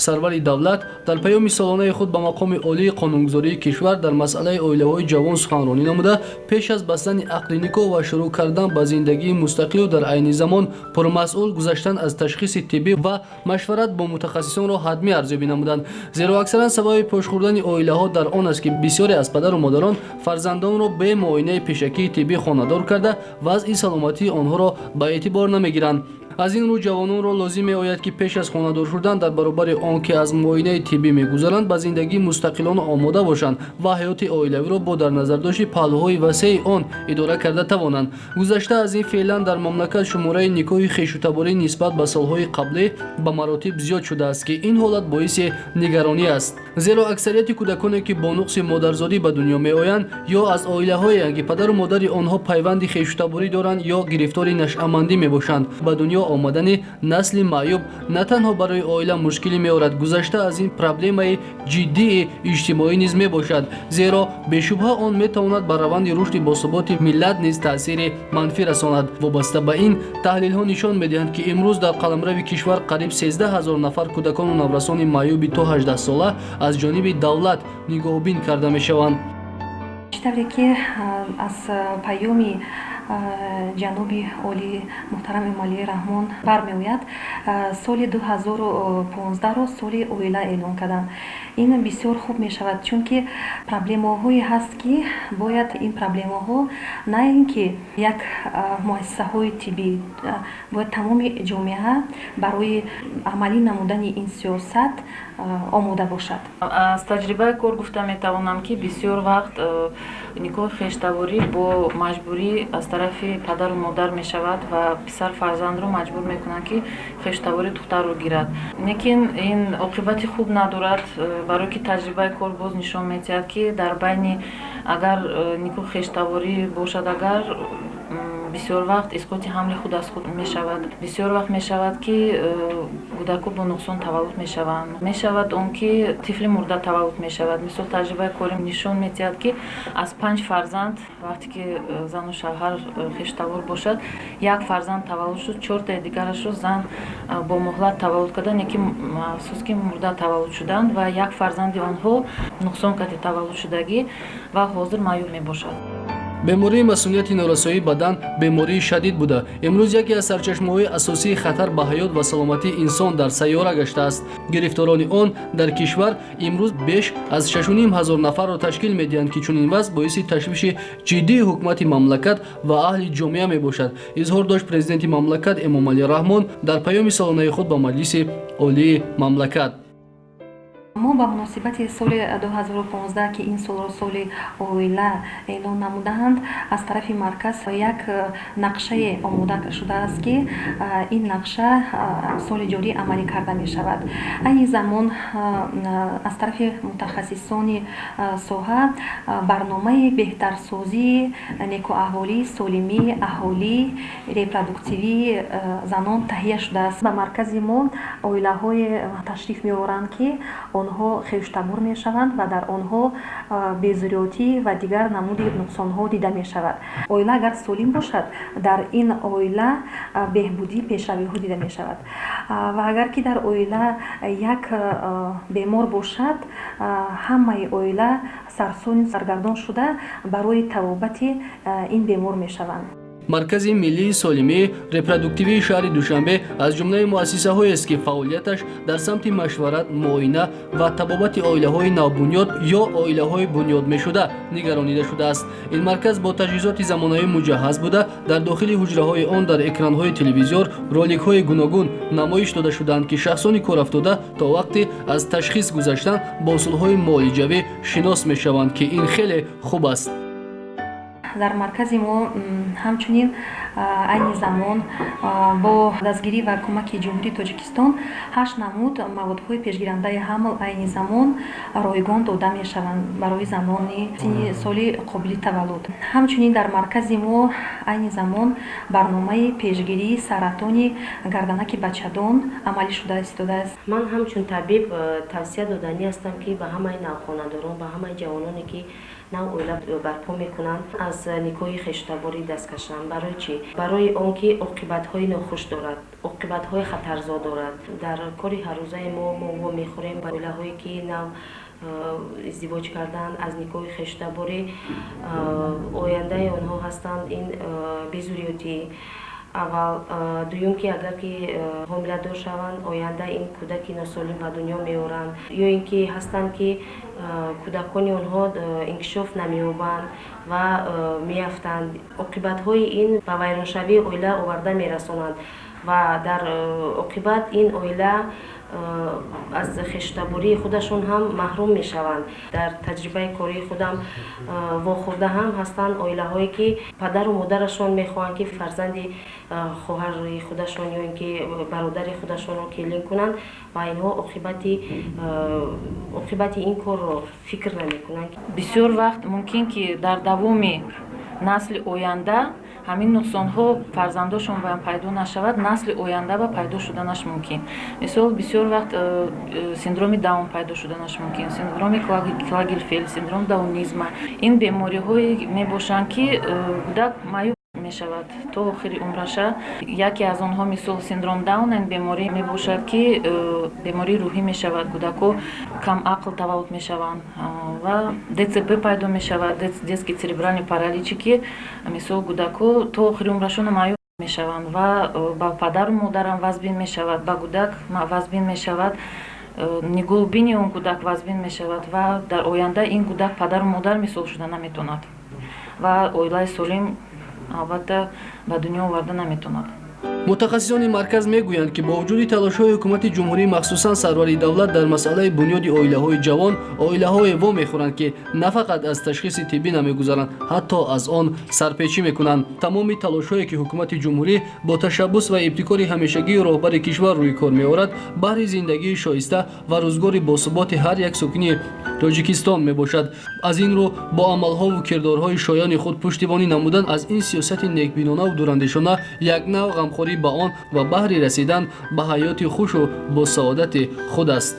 Сарвари давлат дар паёми солонаи худ ба мақоми олии қонунгузории кишвар дар масъалаи оилаҳои ҷавон суханронӣ намуда, пеш аз бастани ақди никоҳ ва шурӯъ кардан ба зиндагии мустақилу дар айни замон пурмасъул гузаштан аз ташхиси тиббӣ ва машварат бо мутахассисонро ҳатмӣ арзёбӣ намуданд. Зеро аксаран сабаби пошхӯрдани оилаҳо дар он аст, ки бисёре аз падару модарон фарзандонро бе муоинаи пешакии тиббӣ хонадор карда, вазъи саломатии онҳоро ба эътибор намегиранд. Аз ин рӯ ҷавононро лозим меояд, ки пеш аз хонадор шудан, дар баробари он ки аз муоинаи тиббӣ мегузаранд, ба зиндагии мустақилона омода бошанд ва ҳаёти оилавиро бо дар назардошти паҳлӯҳои васеи он идора карда тавонанд. Гузашта аз ин, феълан дар мамлакат шумораи никоҳи хешутаборӣ нисбат ба солҳои қаблӣ ба маротиб зиёд шудааст, ки ин ҳолат боиси нигаронӣ аст, зеро аксарияти кӯдаконе, ки бо нуқси модарзодӣ ба дунё меоянд, ё аз оилаҳоеанд, ки падару модари онҳо пайванди хешутаборӣ доранд, ё гирифтори нашъамандӣ мебошанд. Ба дунё омадани насли маъюб на танҳо барои оила мушкилӣ меорад, гузашта аз ин, проблемаи ҷиддии иҷтимоӣ низ мебошад, зеро бешубҳа он метавонад ба раванди рушди босуботи миллат низ таъсири манфӣ расонад. Вобаста ба ин, таҳлилҳо нишон медиҳанд, ки имрӯз дар қаламрави кишвар қариб 13 ҳазор нафар кӯдакону наврасони маъюби то 18 сола аз ҷониби давлат нигоҳубин карда мешаванд. Чӣ тавре ки аз паёми ҷаноби олии муҳтарам Эмомалӣ Раҳмон бармеояд, соли 2015-ро соли оила эълон карданд. Ин бисёр хуб мешавад, чунки проблемаҳое ҳаст, ки бояд ин проблемаҳо на ин ки як муассисаҳои тиббӣ, бояд тамоми ҷомеа барои амалӣ намудани ин сиёсат омода бошад. Аз таҷрибаи кор гуфта метавонам, ки бисёр вақт никоҳи хештаворӣ бо маҷбурӣ аз тарафи падару модар мешавад ва писар фарзандро маҷбур мекунанд, ки хештавори духтарро гирад. Лекин ин оқибати хуб надорад, барое ки таҷрибаи кор боз нишон медиҳад, ки дар байни агар никоҳи хештаворӣ бошад, агар бисёр вақт исқоти ҳамли худ аз худ мешавад, бисёр вақт мешавад, ки кӯдако бо нуқсон таваллуд мешаванд, мешавад он ки тифли мурда таваллуд мешавад. Мисол, таҷрибаи корӣ нишон медиҳад, ки аз панҷ фарзанд, вақте ки зану шавҳар хештавор бошад, як фарзанд таваллуд шуд, чортаи дигарашро зан бо муҳлат таваллуд карда, лекин афсӯс, ки мурда таваллуд шуданд ва як фарзанди онҳо нуқсон карди таваллуд шудагӣ ва ҳозир маъюб мебошад. Бемории масунияти норасоии бадан бемории шадид буда, имрӯз яке аз сарчашмаҳои асосии хатар ба ҳаёт ва саломатии инсон дар сайёра гаштааст. Гирифторони он дар кишвар имрӯз беш аз 6,5 ҳазор нафарро ташкил медиҳанд, ки чунин вазъ боиси ташвиши ҷиддии ҳукумати мамлакат ва аҳли ҷомеа мебошад, изҳор дошт президенти мамлакат Эмомалӣ Раҳмон дар паёми солонаи худ ба Маҷлиси Олии мамлакат. Мо ба муносибати соли 2015, ки ин солро соли оила эълон намудаанд, аз тарафи марказ як нақшае омода шудааст, ки ин нақша соли ҷорӣ амалӣ карда мешавад. Айни замон аз тарафи мутахассисони соҳа барномаи беҳтарсозии некӯаҳволии солимии аҳолӣ, репродуктивии занон таҳия шудааст. Ба маркази мо оилаҳое ташриф меоранд, ки онҳо хештабор мешаванд ва дар онҳо безурётӣ ва дигар намуди нуқсонҳо дида мешавад. Оила агар солим бошад, дар ин оила беҳбудӣ, пешравиҳо дида мешавад ва агар ки дар оила як бемор бошад, ҳамаи оила сарсони саргардон шуда, барои табобати ин бемор мешаванд. Маркази миллии солимии репродуктивии шаҳри Душанбе аз ҷумлаи муассисаҳоест, ки фаъолияташ дар самти машварат, муоина ва табобати оилаҳои навбунёд ё оилаҳои бунёдмешуда нигаронида шудааст. Ин марказ бо таҷҳизоти замонавӣ муҷаҳҳаз буда, дар дохили ҳуҷраҳои он дар экранҳои телевизор роликҳои гуногун намоиш дода шудаанд, ки шахсони корафтода то вақте аз ташхис гузаштан бо усулҳои муолиҷавӣ шинос мешаванд, ки ин хеле хуб аст. Дар маркази мо ҳамчунин айни замон бо дастгирӣ ва кӯмаки Ҷумҳурии Тоҷикистон ҳашт намуд маводҳои пешгирандаи ҳамл айни замон ройгон дода мешаванд барои занони синни соли қобили таваллуд. Ҳамчунин дар маркази мо айни замон барномаи пешгирии саратони гарданаки бачадон амалӣ шуда истодааст. Ман ҳамчун табиб тавсия доданӣ ҳастам, ки ба ҳамаи навхонадорон, ба ҳамаи ҷавононе, ки Нав оила барпо мекунанд, аз никоҳи хештаборӣ даст кашанд. Барои чӣ? Барои он ки оқибатҳои нохуш дорад, оқибатҳои хатарзо дорад. Дар кори ҳаррӯзаи мо вомехӯрем ба оилаҳое, ки нав издивоҷ карданд, аз никоҳи хештаборӣ ояндаи онҳо ҳастанд ин безурётӣ аввал, дуюм, ки агар ки ҳомиладор шаванд, оянда ин кӯдаки носолим ба дунё меоранд, ё ин ки ҳастанд, ки кӯдакони онҳо инкишоф намеёбанд ва меафтанд. Оқибатҳои ин ба вайроншавии оила оварда мерасонанд ва дар оқибат ин оила аз хештабории худашон ҳам маҳрум мешаванд. Дар таҷрибаи кории худам вохӯрда ҳам ҳастанд оилаҳое, ки падару модарашон мехоҳанд, ки фарзанди хоҳари худашон ё ин ки бародари худашонро келин кунанд ва инҳо оқибати ин корро фикр намекунанд. Бисёр вақт мумкин, ки дар давоми насли оянда ҳамин нуқсонҳо фарзандошон ба пайдо нашавад, насли оянда ба пайдо шуданаш мумкин. Мисол, бисёр вақт синдроми Даун пайдо шуданаш мумкин, синдроми Клагельфель, синдром даунизма. Ин бемориҳое мебошанд, ки кӯдак маъюб мешавад то охири умраша. Яке аз онҳо, мисол, синдром Даун, ин беморӣ мебошад, ки бемории рӯҳӣ мешавад, кӯдакҳо камақл таваллуд мешаванд ва ДЦП пайдо мешавад, детский церебральный паралич, ки мисол, кӯдакҳо то охири умрашон маъюб мешаванд ва ба падару модарам вазбин мешавад, ба кӯдак вазбин мешавад, нигоҳубини он кӯдак вазбин мешавад ва дар оянда ин кӯдак падару модар мисол шуда наметавонад ва оилаи солим албатта ба дунё оварда наметавонад. Мутахассисони марказ мегӯянд, ки бо вуҷуди талошҳои ҳукумати ҷумҳурӣ, махсусан сарвари давлат, дар масъалаи бунёди оилаҳои ҷавон, оилаҳое вомехӯранд, ки на фақат аз ташхиси тиббӣ намегузаранд, ҳатто аз он сарпечӣ мекунанд. Тамоми талошҳое, ки ҳукумати ҷумҳурӣ бо ташаббус ва ибтикори ҳамешагии роҳбари кишвар рӯи кор меорад, баҳри зиндагии шоиста ва рӯзгори босуботи ҳар як сокини Тоҷикистон мебошад. Аз ин рӯ бо амалҳову кирдорҳои шоёни худ пуштибонӣ намудан аз ин сиёсати некбинонаву дурандешона як нав ғамхорӣ ба он ва баҳри расидан ба ҳаёти хушу босаодати худ аст.